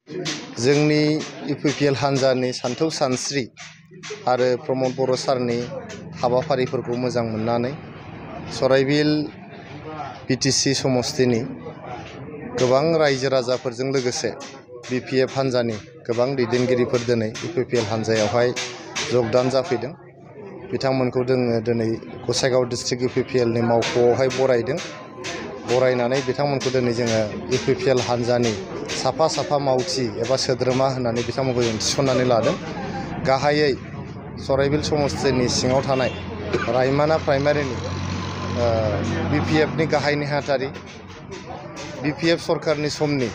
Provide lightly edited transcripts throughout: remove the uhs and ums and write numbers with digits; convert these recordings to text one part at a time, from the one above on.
जोंनि इउपिपिएल हान्जानि सान्थौ सानस्रि आरो प्रमद बर' सारनि हाबाफारिफोरखौ मोजां मोननानै सराइबिल बिटिसि समस्तिनि गोबां रायजो राजाफोरजों लोगोसे बिपिएफ हान्जानि गोबां दैदेनगिरिफोर दिनै इउपिपिएल हान्जायावहाय जगदान जाफैदों। बिथांमोनखौ जोङो दिनै गसाइगाव डिस्ट्रिक्ट इउपिपिएलनि मावख'आवहाय बरायदों। बरायनानै बिथांमोनखौ दिनै जोङो इउपिपिएल हान्जानि साफा मावथि एबा सोद्रोमा होननानै बिथांमोनखौ जों थिसननानै लादों। गाहायै सराइबिल समस्तिनि सिङाव थानाय रायमाना प्राइमारिनि बिपिएफनि गाहाय नेहाथारि, बिपिएफ सरकारनि समनि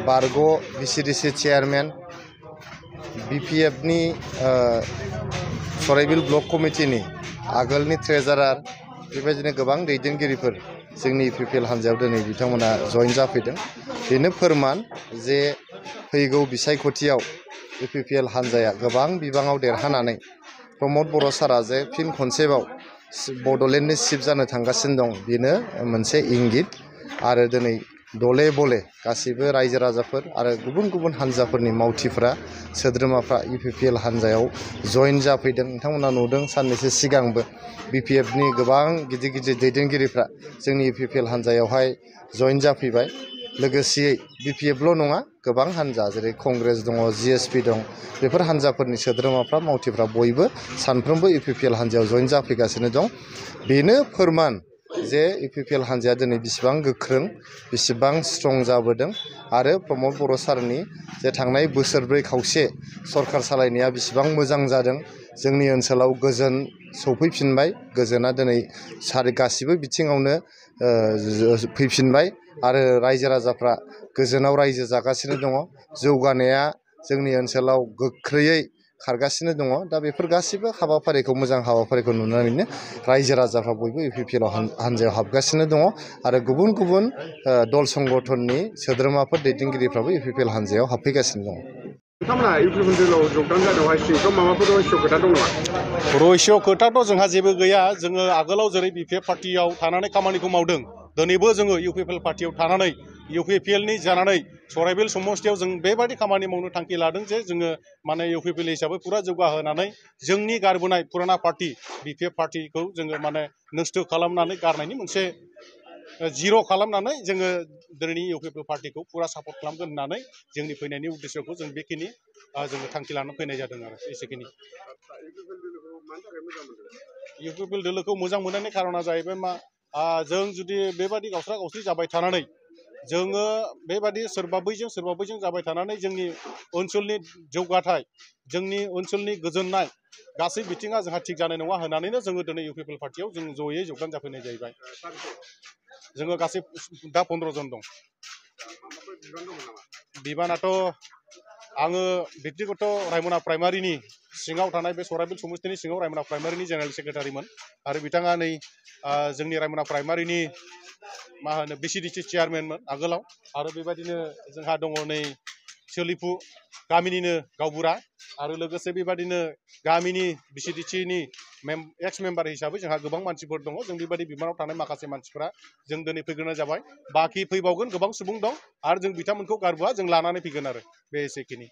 बारग' भिसिडिसि चेयारमेन, बिपिएफनि सराइबिल ब्लक कमिटिनि आगोलनि ट्रेजारार, बेबायदिनो गोबां दैदेनगिरिफोर जोंनि इउपिपिएल हान्जायाव दिनै बिथांमोना जइन जाफैदों। बेनो फोरमान जे फैगौ बिसायख'थियाव इउपिपिएल हान्जाया गोबां बिबाङाव देरहानानै प्रमद बर' सारा जे फिन खनसेबाव बड'लेण्डनि चिफ जानो थांगासिनो दं, बेनो मोनसे इंगित। आरो दिनै दले बले गासैबो रायजो राजाफोर आरो गुबुन गुबुन हान्जाफोरनि मावथिफ्रा सोद्रोमाफ्रा इउपिपिएल हान्जायाव जइन जाफैदों। नोंथांमोना नुदों साननैसो सिगांबो बिपिएफनि गोबां गिदिर दैदेनगिरिफ्रा जोंनि इउपिपिएल हान्जायावहाय जइन जाफैबाय। लोगोसेयै बिपिएफल' नङा, गोबां हान्जा जेरै कंग्रेस दङ, जिएसपि दं, बेफोर हान्जाफोरनि सोद्रोमाफ्रा मावथिफ्रा बयबो सानफ्रोमबो इउपिपिएल हान्जायाव जइन जाफैगासिनो दं। बेनो फोरमान जे इउपिपिएल हान्जाया दिनै बेसेबां गोख्रों, बेसेबां स्ट्रं जाबोदों आरो प्रमद बर' सारनि जे थांनाय बोसोरब्रै खावसे सरकार सालायनाया बेसेबां मोजां जादों। जोंनि ओनसोलाव गोजोन सौफैफिनबाय, गोजोना दिनै गासिबो बिथिङावनो फैफिनबाय आरो रायजो राजाफ्रा गोजोनाव रायजो जागासिनो दङ। जौगानाया जोंनि ओनसोलाव गोख्रैयै खारगासिनो दङ। दा बेफोर गासिबो हाबाफारिखौ, मोजां हाबाफारिखौ नुनानैनो रायजो राजाफ्रा बयबो इउपिपिएल हान्जायाव हाबगासिनो दङ आरो गुबुन गुबुन दल संगठननि सोद्रोमाफोर, दैदेनगिरिफ्राबो इउपिपिएल हान्जायाव हाबफैगासिनो दङ। नोंथांमोना इउपिपिएल दलाव जगदान जानायावहाय सिङाव माबाफोर रहस्य खोथा दं नामा? रहस्य खोथाथ' जोंहा जेबो गैया। जोङो आगोलाव जेरै बिपिएफ पार्टियाव थानानै खामानिखौ मावदों, दिनैबो जोङो इउपिपिएल पार्टियाव थानानै इउपिपिएलनि जानानै सराइबिल समस्तियाव जों बेबायदि खामानि मावनो थांखि लादों जे जोङो माने इउपिपिएल हिसाबै फुरा जौगाहोनानै जोंनि गारबोनाय पुराना पार्टि बिपिएफ पार्टिखौ जोङो माने नस्थ' खालामनानै गारनायनि मोनसे जिर' खालामनानै जोङो दिनैनि इउपिपिएल पार्टिखौ फुरा सापर्ट खालामगोन होननानै जोंनि फैनायनि उद्देश्यखौ जों बेखिनि जोङो थांखि लानानै फैनाय जादों आरो एसेखिनि। इउपिपिएल दोलोखौ मोजां मोननायनि खारना जाहैबाय मा, जों जुदि बेबादि गावस्रा गावस्रि जाबाय थानानै जोङो बेबादि सोरबा बैजों जाबाय थानानै जोंनि ओनसोलनि जौगाथाय, जोंनि ओनसोलनि गोजोननाय गासै बिथिङा जोंहा थिग जानाय नङा होननानैनो जोङो दिनै इउपिपिएल पार्टियाव जों जयै जगदान जाफैनाय जाहैबाय। जोङो गासै दा 15 जन दं। बिबानाथ' आङो व्यक्तिगत रायमना प्राइमारिनि सिङाव थानाय बे सराइबिल समस्तिनि सिङाव रायमना प्राइमारिनि जेनेरेल सेक्रेटारिमोन आरो बिथाङा नै जोंनि रायमना प्राइमारिनि मा होनो भिसिडिसि चेयारमेनमोन आगोलाव। आरो बेबायदिनो जोंहा दङ नै सोलिफु गामिनिनो गावबुरा आरो लोगोसे बेबायदिनो गामिनि भिसिडिसिनि एक्स मेम्बार हिसाबै जोंहा गोबां मानसिफोर दङ। जों बेबायदि बिबानाव थानाय माखासे मानसिफोरा जों दिनै फैग्रोनाय जाबाय। बाखि फैबावगोन गोबां सुबुं दं आरो जों बिथांमोनखौ गारबोआ, जों लानानै फैगोन आरो बे एसेखिनि।